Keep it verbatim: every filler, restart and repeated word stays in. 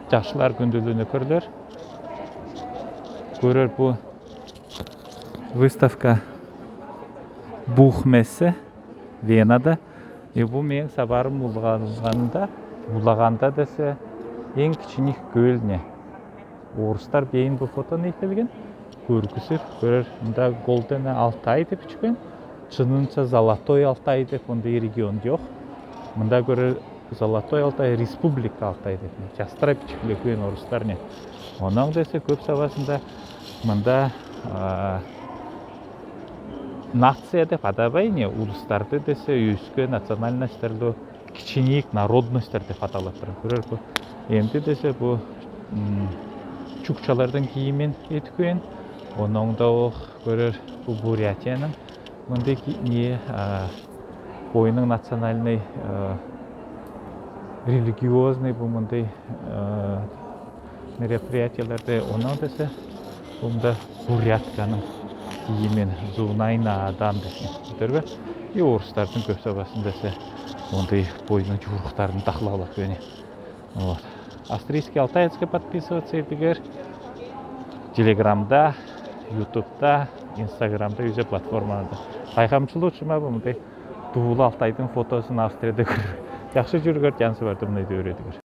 Чашлар күндүлүүне көрлер. Көрер бу выставка Buchmesse Венада. И бу мең сабарым уллаганында, уллаганында десе, эң кичинек көлне. Орыстар бейин бу фотоны икелген. Көргүзер, көрер, мында Голден Алтай деп бичкен. Чынынша Золотой Алтай деп ондай регион йок. Мында көрер Золотой Алтай, Республика Алтай деп. Частыра бичикле күүн орыстар не. Онан десе көп сабасында мында, а, нация деп атабай не, улустарды десе, өскен национальностьтарды кичинек народностьтар деп аталып турар. Көрер бу. Эмди десе бу, м, чукчалардынъ кийимин эткүн. Онан да ол көрер бу Бурятияның мындай ки-, не, а, бойынынъ национальный, а, религиозный бу мындай, а, мероприятиелерде, онан десе, мында бурятканың кийимин, зунай наадан десе, көрдүр бе? И орыстардынъ көп сабасында десе, ондай бойынынъ жуурыктарын тахлалап күүн. Вот. Австрийский алтаецке подписываться этигер. Телеграмда, Ютубта, Инстаграмда, юзе платформаларда. Пайхамшылык ушама бу мындай дуулы Алтайдынъ фотосын Австрияда көрер. Яхшы жюрюгер, янсы барды мындай дүүредигер.